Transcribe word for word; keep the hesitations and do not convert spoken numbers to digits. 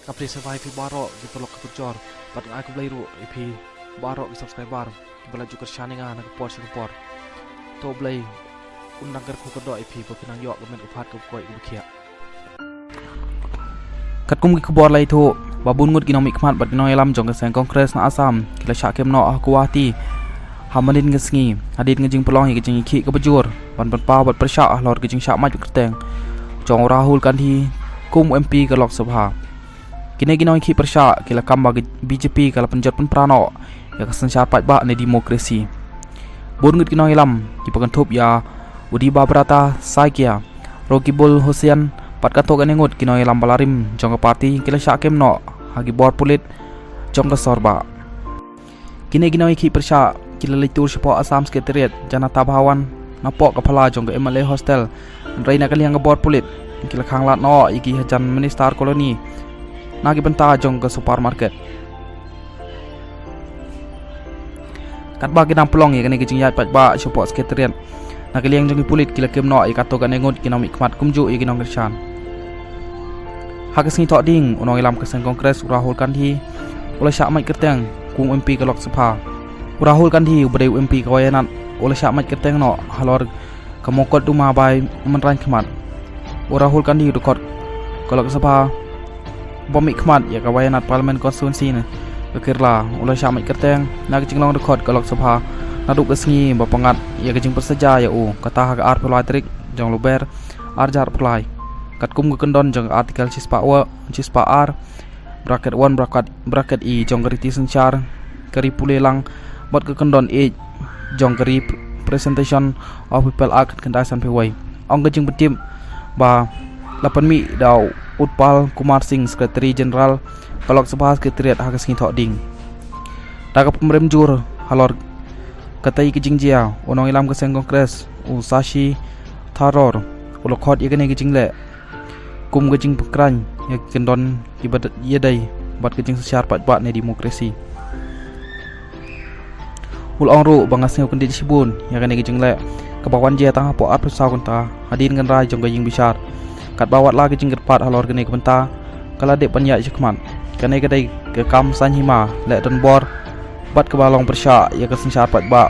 Ka phi sngewbha ïa phi baroh ki paralok ki parajor bad nga ai khublei ruh ïa phi baroh ki subscriber kiba la ju kyrshan ïa nga na ka por sha ka por. To Blei un nang kyrkhu kyrdoh ïa phi ba phin nang ïoh ka met ka phad kaba koit kaba khiah. Katkum ki khubor la ïathuh ba bun ngut ki nongmihkhmat bad ki nongïalam jong ka seng Congress na Assam ki la shah kem noh ha Guwahati ha mynnin ka sngi hadien ka jingpynlong ïa ka jingïakhih kaba jur ban pynpaw bad pyrshah halor ka jingshah mait kyrteng jong u Rahul Gandhi kum u M P ka Lok Sabha. Kine ki nongïakhih pyrshah ki la kam ba ka B J P ka la pynjot pynpra noh ïa ka synshar paidbah ne demokrasi. Bun ngut ki nongïalam kiba kynthup ïa u Debabrata Saikia, Rakibul Hussain bad katto katne ngut ki nongïalam ba la rim jong ka party ki la shah kem noh ha ki bor pulit jong ka sor bah. Kine ki nongïakhih pyrshah ki la leit tur shapoh Assam Secretariat, Janata Bhawan, napoh ka phylla jong ka M L A Hostel, hynrei na ka liang ka bor pulit ki la khang lad noh ïa ki hajan Minister Colony na ki bynta jong ka supermarket. Katba ki dang pynlong ïa kane ka jingïaid paidbah shapoh Secretariat, na ka liang jong ki pulit ki la kem noh ïa katto katne ngut ki nongmihkhmat kumjuh ïa ki nongkyrshan. Ha ka sngi Thohdieng, u nongïalam ka seng Congress u Rahul Gandhi u la shah mait kyrteng kum u M P ka Lok Sabha. U Rahul Gandhi uba dei u M P ka Wayanad u la shah mait kyrteng noh halor ka mokotduma bai mynrain khmat. U Rahul Gandhi u dkhot ka Lok Sabha ba mihkhmat ïa ka Wayanad Parliament Constituency ne ka Kerala u la shah mait kyrteng na ka jinglong dkhot ka Lok Sabha naduh ka sngi ba pyngngad ïa ka jingpynsaja ïa u, kata ha ka arphew lai tarik jong Lber arhajar arphew lai. Katkum ka kyndon jong ka Article shispah wa, shispah ar, bracket one, bracket, bracket E jong ka riti synshar ka ri pule lang bad ka kyndon E jong ka Representation of People Act khyndai sanphew wei. Ong ka jingpyntip ba la pynmih da u Utpal Kumar Singh, Secretary General ka Lok Sabha Secretariat ha ka sngi Thohdieng. Da ka pynrem jur halor katei ka jingjia, u nongïalam ka seng Congress u Shashi Tharoor u la khot ïa kane ka jingleh kum ka jingpynkhraiñ ïa ki kyndon kiba ïadei bad ka jingsynshar paidbah ne demokrasi. U la ong ruh ba nga sngew kyndit shibun ïa kane ka jingleh kaba wan jia tang hapoh arphew saw kynta hadien ka rai jong ka ïing bishar. Katba watla ka jingkyrpad halor kane ka bynta ka la dep ban ïaid shakhmat, kane ka dei ka kam saiñ hima leh donbor bad kaba long pyrshah ïa ka synshar paidbah